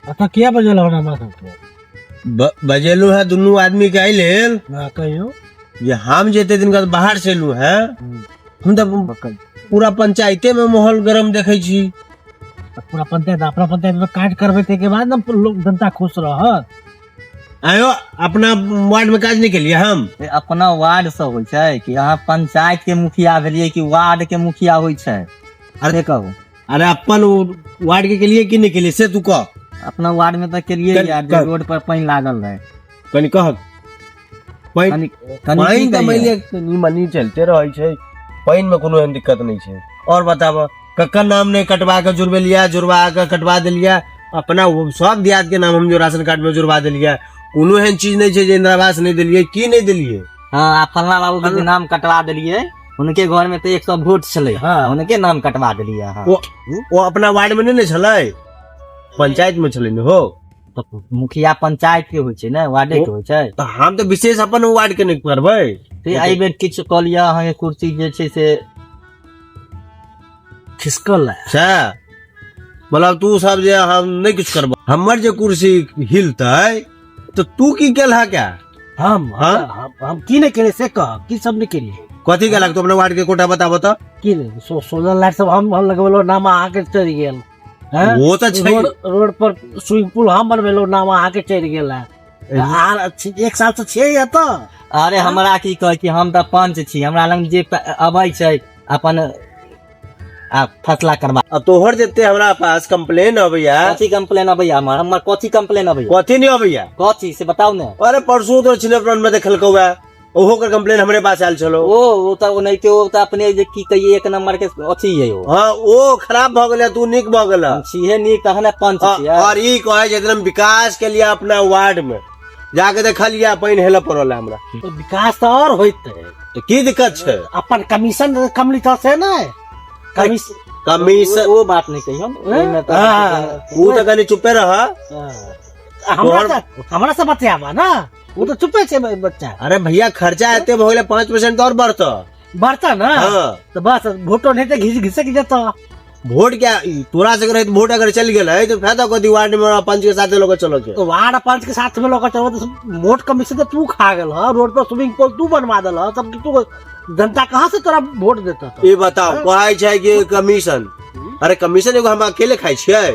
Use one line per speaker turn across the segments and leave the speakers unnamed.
अच्छा किया बजेल हन हमरा सबके?
बजेलू है दुनू आदमी के एहि लेल।
हाँ, कहियो।
जे हम जते दिन के बाहर से एलू है, हम तऽ पूरा पंचायते में माहौल गरम देखै छी।
तऽ पूरा पंचायत अपना पंचायत में काज करबै ताहिके बाद ने लोक जनता खुश रहत।
आयो अपना वार्ड में काज नहीं केलिए हम।
ए, अपना वार्ड से होइ छै कि अहाँ पंचायत के मुखिया भेलियै कि वार्ड के मुखिया होइ छै? अरे कहू।
अरे अपन वार्ड के केलिए कि नहीं केलिए से तू कह।
अपना वार्ड में तऽ केलियै यार, जे रोड पर पानि लागल रहै।
कनि कह।
कनि
पानि
की
तऽ
कहियै?
मानि लिअ कनि मनि चलते रहै छै, पानि में कोनो एहन दिक्कत नहीं छै। और बताब, ककर नाम नहीं कटवा के जुड़बेलियै, जुड़वा के कटवा देलियै? अपना वो सब दियाद के नाम हम जो राशन कार्ड में जुड़वा देलियै। कोनो एहन चीज नहीं छै जे इंदिरा आवास नहीं देलियै की नहीं देलियै।
हाँ, आ फलना बाबू के जे नाम कटवा देलियै, हुनके घर में तऽ 100 वोट छलै।
हाँ।
हुनके नाम कटवा देलियै अहाँ।
ओ अपना वार्ड में नहीं ने छलै, पंचायत में छलै ने हो।
तऽ मुखिया पंचायत के होइ छै ने, वार्डे के होइ छै।
तऽ हम तऽ विशेष अपन वार्ड के नहीं करबै।
से एहि बेर किछु कऽ लिअ, अहाँके कुर्सी जे छै से
खिसकल है।
सएह मतलब तू सब जे हम नहीं किछु करब, हमर जे कुर्सी हिलतै तऽ तू की केलह क्या?
हम?
हाँ?
हम की नहीं केलिए से कह, की सब नहीं केलिए?
कथी केलक तू अपना वार्ड के कोटा बताबऽ तऽ।
की नहीं, सोलर लाइट सब हम लगबेलहुँ, नाम अहाँके चढ़ि गेल। हैं?
वो तऽ छै।
रोड पर स्विमिंग पुल हम बनबेलहुँ, नाम अहाँके चढ़ि गेल है। आर एक साल से छियै एतऽ।
अरे हमरा की कहै छी, हम तऽ पंच छी, हमरा लग जे अबै छै अपन आ फैसला करबा।
आ तोहर जते हमरा पास कंप्लेन अबैया।
कथी कंप्लेन अबैया हमर? हमर कथी कंप्लेन अबैया?
कथी नहीं अबैया?
कथी से बताउ ने।
अरे परसों तो छिले फ्रंट में देखलकौ है, ओहो के कंप्लेन हमरे पास आयल छलो।
ओ तऽ ओनाहिते, ओ तऽ अपने जे की कहिए एक नंबर के अथी है ओ।
हाँ, ओ खराब भऽ गेलै, तू नीक भऽ गेला।
हम छिहे नीक तहने पंच छियै।
और ई कहै छै एकदम विकास के लिए अपना वार्ड में जाके देखलियै पानि हेलऽ पड़ल है हमरा।
तो विकास तऽ और होइतै।
तऽ की दिक्कत छै?
अपन कमीशन कम लितऽ से ने, कमीशन।
कमीशन
ओ बात नहि कहियौ ओहिमे तऽ।
हाँ।
ओ तऽ कनि चुपे रह।
हाँ। हमरा से बतियाबा ना, ओ तऽ चुपे छै बच्चा।
अरे भैया खर्चा एते भऽ गेलै, 5% और बढ़तौ।
बढ़तौ ना?
हाँ।
तऽ बस वोटो नहि तऽ घिस घिसक जेतौ।
वोट क्या तोरा से रहत? वोट अगर चल गेलै तऽ फायदा कथी? वार्ड में पंच के साथे लोग चलो के।
तो वार्ड पंच के साथ में लोग चलो तो वोट कमीशन तो तू खा गेल ह, रोड पर स्विमिंग पूल तू बनवा देल ह, सब तू, जनता कहाँ से तोरा वोट देता? तो
ई बताओ, कहै छै कि कमीशन। अरे कमीशन एगो हम अकेले खाइ छियै?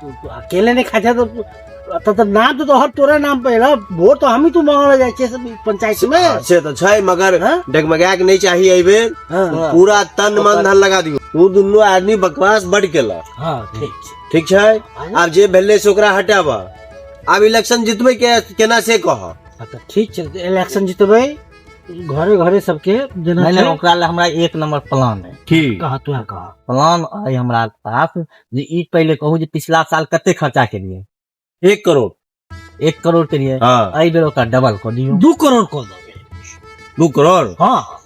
तू अकेले नहीं खाइ छै तो नाम तो तोहर तोरे नाम पे है, वोट तो हम ही तू मांगल जाइ छियै सब पंचायत में।
हाँ, से तऽ छै मगर
हाँ?
डगमगा के नहीं चाही एहि बेर।
हाँ।
पूरा तन मन धन लगा दियौ। तू दुनू आदमी बकवास बड केलक।
हाँ, ठीक छै।
ठीक छै, आब जे भेलै से ओकरा हटाब। आब इलेक्शन जितबै के केना से कह।
हाँ, तऽ ठीक छै, इलेक्शन जितबै घरे घरे सबके जेना
नहीं नहीं
छै।
ओकरा लए हमरा एक नंबर प्लान है।
की?
कह, तू कह।
प्लान है हमरा पास जे ई पहिले कहू जे पिछला साल कते खर्चा केलिए?
1 करोड़।
1 करोड़ केलिए?
हाँ।
एहि बेर ओकरा डबल कऽ दियौ।
2 करोड़ कऽ देबै।
2 करोड़?
हाँ।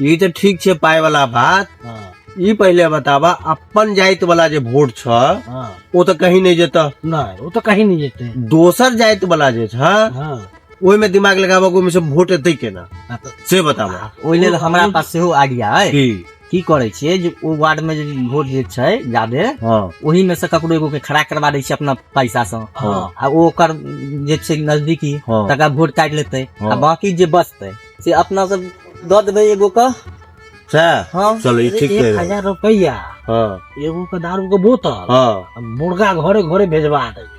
ई तऽ ठीक छै पाय वाला बात।
हाँ।
ई पहिले बताबा, अपन जाति वाला जे वोट छ,
हाँ।
ओ तऽ कहीं नहीं जेतऽ।
नहीं, ओ तऽ कहीं नहीं जेतै।
दोसर जाति वाला जे छ,
हाँ।
ओहिमे दिमाग लगाबऽ कि ओहिमे से वोट एतै केना,
हाँ, तऽ
से बताबऽ।
ओहि लेल हमरा पास सेहो आइडिया अइ।
की?
की करै छियै जे ओ वार्ड में जे वोट जे छै जादे,
हाँ।
ओही में से ककरो एगो के खड़ा करवा दै छियै अपना पैसा से।
हाँ।
आ ओ ओकर जे छै नजदीकी,
हाँ।
तकरा वोट काटि लेतै।
हाँ।
आ बाकी जे बचतै से अपना सब दऽ देबै एगो के।
सएह?
हाँ।
चलो, ई ठीक
एक
कहि रहल।
हजार रुपैआ,
हाँ।
एगो के दारू के बोतल,
हाँ।
आ मुर्गा घरे घरे भेजवा देबै,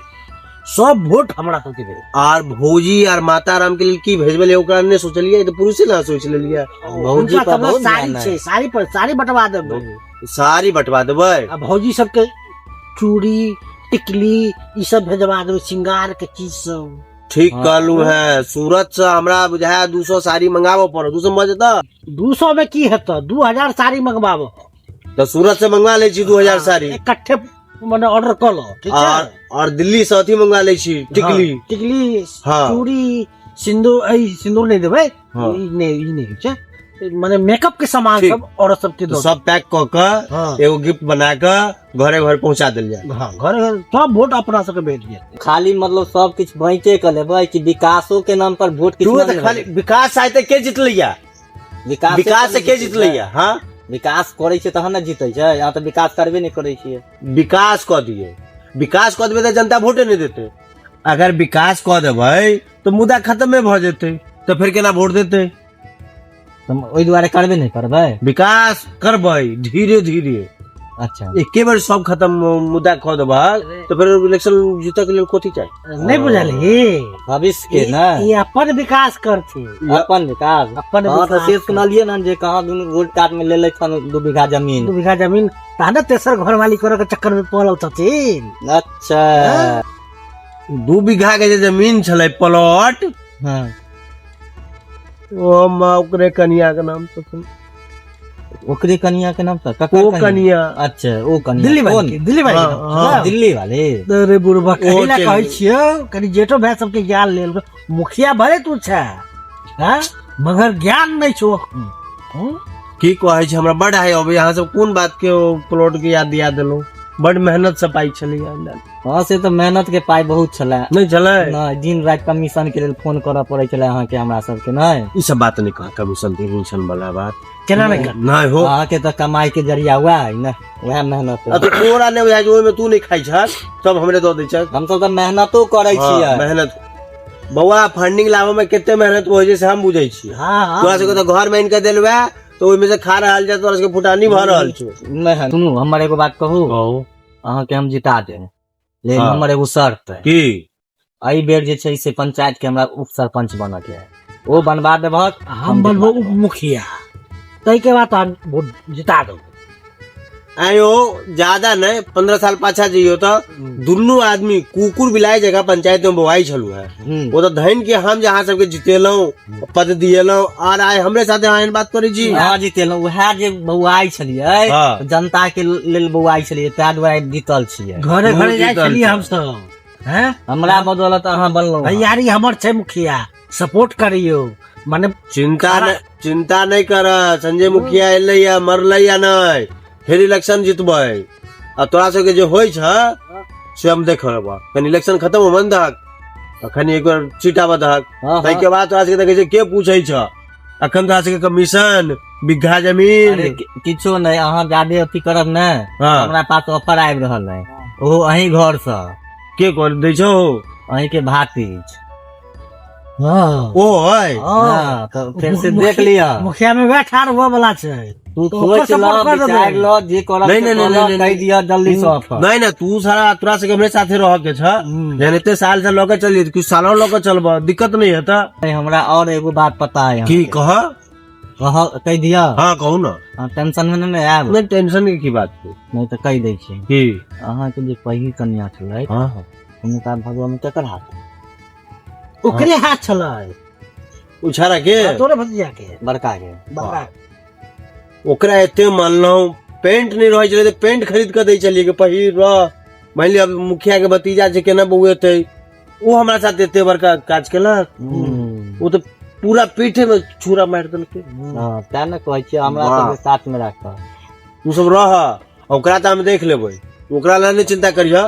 सब वोट हमरा सबके भेज।
आर भौजी आर माता राम के लेल की भेजबे ओकरा नहि सोचलियै? तऽ पुरुषे ने सोच लेलियै।
भौजी
हुनका
पर
सबके
बहुत
साड़ी
ध्यान
छै,
है।
साड़ी पर साड़ी बंटवा देबै।
साड़ी बंटवा देबै।
आ भौजी सबके चूड़ी टिकली ई सब भेजवा देबै, श्रृंगार के चीज सब।
ठीक।
हाँ।
कहलू है, सूरत से हमरा बुझाया 200 साड़ी मंगाबऽ पड़त। 200 में जेतऽ?
200 में की हेतऽ, 2000 साड़ी मंगवाबऽ।
तऽ सूरत से मंगवा लै छी 2000 साड़ी।
इकट्ठे मने ऑर्डर कऽ लो, ठीक छै?
और दिल्ली से अथी मंगवा लै छी टिकली।
हाँ, टिकली।
हाँ।
चूड़ी सिंदूर, ई सिंदूर नहि देबै।
हाँ।
ई नहि, ई नहि होइ छै, मने मेकअप के सामान
ठीक।
सब औरत सबके
तऽ
दऽ।
सब पैक कऽ कऽ
हाँ।
एगो गिफ्ट बना कऽ घरे घर पहुंचा देल जाय।
हाँ, घरे घर सब वोट अपना सबके भेट जायत।
खाली मतलब सब किछु बाँटे के लेबै कि विकासो के नाम पर वोट किछु
तू
नहि
तऽ
लेबै?
खाली विकास आय तऽ के जितलैया?
विकास
विकास से के जितलैया? हाँ।
विकास करै छै तहन ने जीतै छै, यहाँ तऽ विकास करबे नहि करै छियै।
विकास कऽ दिए। विकास कऽ देबै तऽ जनता वोटे नहि देतै। अगर विकास कऽ देबै तऽ मुद्दा खतमे भऽ जेतै, तऽ फेर केना वोट देतै?
तऽ ओहि दुआरे करबे नहि करबै।
विकास करबै धीरे धीरे।
अच्छा।
एके बेर सब खतम मुद्दा कऽ देबह तऽ फेर इलेक्शन जीतऽ के लेल कथी चाही?
नहि बुझलही?
भविष्य के ने।
ई अपन विकास करथिन।
अपन विकास।
अपन
हँ, तऽ
विकास।
से सुनलियै ने जे कहाँ दुनू रोड कात मे लेले छन 2 बीघा जमीन।
2 बीघा जमीन तहन ने तेसर घरवाली करऽ के चक्कर में पड़ल छथिन।
अच्छा।
2 बीघा के जे जमीन छलै प्लॉट,
हँ।
ओ माँ ओकरे कनिया के नाम से छलै।
ओकरे कनिया के नाम से? ककर
ओ
कनिया?
कनिया।
अच्छा, ओ कनिया।
दिल्ली
कोन?
वाली के, दिल्ली वाली के
हाँ,
नाम
हाँ।
छलै।
दिल्ली वाली।
अरे बुढ़बा,
ओ
कहीं ना
चलि
कहै
गेल।
छियौ, कनि जेठो भाय सबके ज्ञान लेल। मुखिया भले तू छै, हाँ? मगर ज्ञान नहि छौ अखन। हूँ?
की कहै छै, हमरा बड हाय अबै। अहाँ सब कोन बात के ओ प्लॉट के याद दिया देलहुँ? बड मेहनत से पाइ छलैया।
हँ, से तऽ मेहनत के पाइ बहुत छलै।
नहि छलै?
नहि, दिन राति कमीशन के लेल फोन करऽ पड़ै छलै अहाँके, हमरा सबके। नहि,
ई सब बात नहि कह, कमीशन तमीशन वाला बात
केना नहि कर?
नहि हो।
अहाँके तऽ कमाई के जरिया वएह है ने, वएह मेहनत।
आ तऽ तोरा नहि बुझाइ छै, ओहिमे तू नहि खाइ छह, सब हमरे दऽ दै छह।
हमसब तऽ मेहनतो करै
हँ,
छियै।
मेहनत बौआ, फंडिंग लाबऽ मे कते मेहनत होइ छै से हम बुझै छियै।
हाँ, हाँ।
तोरा सबके तऽ घर मे आनि कऽ देलबै तऽ ओहिमे से खा रहल छै, तोरा सबके फुटानी भऽ रहल छौ।
नहि, सुनू, हमर एगो बात कहू।
कहू।
अहाँके हम जिता देब, लेकिन
हाँ।
हमर एगो शर्त है।
की?
एहि बेर जे छै से पंचायत के हमरा उप सरपंच बनऽ के है, ओ बनवा देबहक।
हम बनबो उप मुखिया, ताहिके बाद तहन वोट जिता देबो।
आयो ज्यादा नहीं, 15 साल पाछा जइयो तो दुनू आदमी कुकुर बिलाइ जगह पंचायत में बौआई छलू है। वो तो धन के हम जहाँ सबके जितेलहुँ, पद दिएलहुँ, और आइ हमरे साथे अहाँ एहन बात करै छी?
अहाँ जितेलहुँ, उएह जे बौआई छलियै,
हाँ।
जनता के लेल बौआई छलियै, ताहि दुआरे जीतल छियै।
घरे घरे जाइ
जीतल
छलियै
छै।
हमसब, हैं?
हमरा बदौलत अहाँ बनलहुँ।
भैयारी हमर छै मुखिया, सपोर्ट करियौ माने।
चिंता नहीं, चिंता नहीं कर, संजय मुखिया एलै या मरलै या नहीं, फेर इलेक्शन जीतबै आ तोरा सबके जे होइ छ से हम देख लेबऽ। कनि इलेक्शन खत्म होबन दहक, अखन एक बेर सीट आबऽ दहक,
हाँ,
ताहिके बाद तोरा सबके देखै छै के पूछै छ। अखन तोरा सबके कमीशन, बीघा जमीन।
अरे किछो नहि, अहाँ जादे अथी करब ने।
हाँ।
हमरा पास ऑफर आबि रहल है, ओहो अहीं घर से।
के कर दै छौ?
अहीं के भातिज।
हाँ।
ओ है।
हाँ, तऽ फेर से देख लिअ।
मुखिया में वएह ठाढ़ हुआ वाला छै।
तू
तो ओकर
सोच ल,
support कर देबै।
विचार ल, जे करब
नहीं,
से
नहीं, नहीं,
करब,
नहीं,
कहि
नहीं।
दिअ जल्दी से ऑफर।
नहीं नहीं, तू सारा तोरा सबके हमरे साथे रह के छ, जहन एते साल से लऽ के चलिए, किछु सालो लऽ के चलबऽ, दिक्कत नहीं हेतऽ।
नहीं, हमरा और एगो बात पता है।
की कह?
कह, कहि दिअ।
हाँ, कहू ना।
अहाँ टेंशन में नहि आयब?
नहीं, टेंशन के की बात छै?
नहि तऽ कहि दै छी।
की?
अहाँके जे पहिल कन्या छलै,
हाँ हाँ।
हुनका भगवा में केकर हाथ?
ओकरे हाथ छलै।
उछारा के?
हाँ, तोरे भतीजा के।
बड़का के।
बड़का।
ओकरा एते मानलहुँ, पेंट नहि रहै छलै तऽ पेंट खरीद कऽ दै छलियै कि पहिर रह। मानि लिअ मुखिया के भतीजा छै, केना बौएतै? ओ हमरा साथ एते बड़का काज केलक, ओ तऽ पूरा पीठे में छुरा मारि देलकै।
हँ, तें ने कहै छियै, हमरा
वाह।
सबके साथ में राखऽ।
तू सब रह, ओकरा तऽ हम देख लेबै, ओकरा लए नहि चिंता करिह,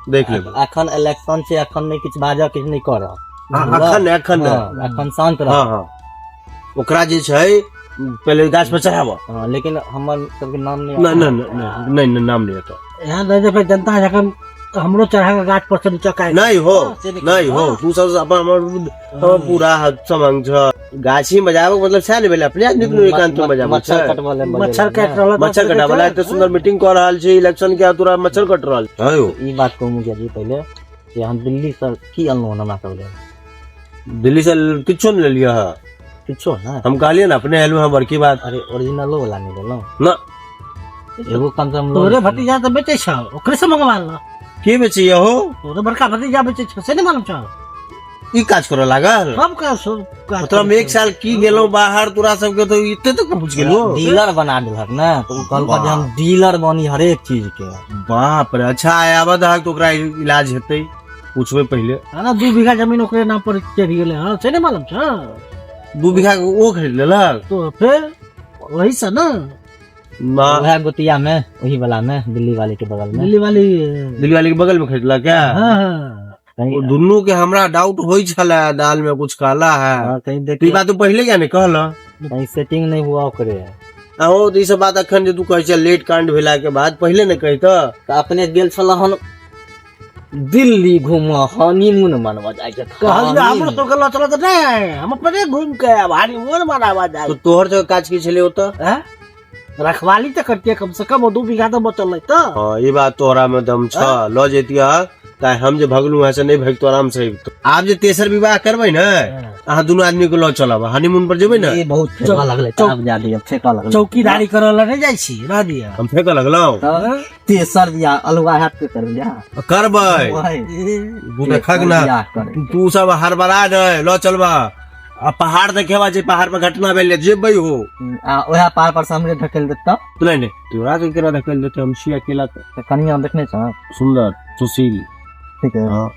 देख लेबै।
अखन इलेक्शन छै, अखन नहि किछु बाजऽ, किछु नहि करऽ।
हाँ, अखन नहि, अखन नहि।
हँ, अखन शांत रह।
हाँ हाँ, ओकरा जे छै पहिले गाछ पर चढ़ाबऽ।
हँ, लेकिन हमर सबके नाम नहि।
नहि नहि नहि नहि नहि, नाम नहि हेतौ।
यहाँ नहि देबै जनता जखन हमरो चढ़ा के गाछ पर से नीचा काटि।
नहीं हो।
हाँ, से
नहीं हो। तू सब अपन हमर पूरा समंग छ। गाछी बजाबे के मतलब सएह ने भेलै, अपने आदमी कोनो एकांत में बजाबै
मच्छर
छै।
कटबऽ लेल बजेलक
मच्छर
ने।
काटि रहल।
मच्छर कटाबे एते सुंदर मीटिंग कऽ रहल छी इलेक्शन के, आ तोरा मच्छर कट रहल छै यौ।
ई बात कहू मुखिया जी पहिले जे हम दिल्ली से की अनलहुँ हन हमरा सब लेल?
दिल्ली से किछो नहि लेलियै हँ।
किछो ने?
हम कहलियै ने अपने एलहुँ हँ, बड़की बात।
अरे ओरिजिनलो वाला नहि लेलहुँ?
ना।
एगो कम से कम
तोरे भतीजा तऽ बेचै छौ, ओकरे से मंगवा ल।
के बेचैया हो?
तोरे बड़का भतीजा बेचै छौ, से नहि मालूम छौ?
ई काज करऽ लागल?
सब काज, सब काज।
मतलब हम एक साल की गेलहुँ बाहर, तोरा सबके तो एते तक पहुँच गेलहुँ।
डीलर बना देलक ने, तऽ ओ कहलक जे हम डीलर बनी हरेक चीज के।
बाप रे। अच्छा, आबऽ दहक तऽ ओकरा इलाज हेतै, पूछबै पहिले।
हाँ ना, 2 बीघा जमीन ओकरे नाम पर चढ़ि गेलै हँ, से नहि मालूम छौ?
2 बीघा के ओ खरीद लेलक?
तो फिर वही से ना।
ना।
वएह गोतिया में, वही वाला में, दिल्ली वाले के बगल में।
दिल्ली वाली।
दिल्ली वाली के बगल में खरीदलक क्या?
हाँ हाँ।
कहीं
ओ दुनू के हमरा डाउट होइ छले, दाल में कुछ काला है।
हाँ, कहीं
तो ई
देखिए
बात तू पहिले क्या नहीं कहल?
कहीं सेटिंग नहीं हुआ ओकरे।
आहो, तऽ ई सब बात अखन जे तू कहै छै लेट कांड भेला के बाद, पहिले नहि कहितऽ?
तऽ अपने गेल छल हन दिल्ली घूमऽ, हनीमून मनबऽ जाइ छै।
कहलियै हमरो सबके लऽ चलऽ तऽ नहि, हम अपने घूमि के आयब, हनीमून मनाबऽ जाइ।
तो तोहर जगह काज की छलै ओतऽ?
हैं? रखवाली तऽ करतियै कम से कम, ओ 2 बीघा तऽ बचल रहै तऽ।
हाँ, ई बात तोहरा में दम छ, लऽ जैतिय तऽ हम जे भगलू वहाँ से नहि भगतो, आराम से अबितौ। आब जे तेसर विवाह करबै ने, अहाँ दुनू आदमी के लऽ चलब, हनीमून पर जेबै ने।
ई बहुत फेकऽ लगलै, आब जा दियौ, फेकऽ लगलै।
चौकीदारी करऽ लए नहि जाइ छी, रह दिअ।
हम फेकऽ लगलहुँ?
तऽ तेसर बियाह अलुआ हैत तेसर बियाह?
करबै।
ओहे,
तू देखक ना।
बियाह करै।
तू सब हड़बड़ा नहि, लऽ चलबा आ पहाड़ देखेबा, जे पहाड़ पर घटना भेल, जेबै हो।
आ ओएह पहाड़ पर से हमरे ढकेल देत तऽ?
नहि नहि, तोरा के केना धकेल देतै? हम छी अकेला तऽ।
तऽ कनिया देखने छह?
सुंदर, सुशील।
ठीक है।
हाँ।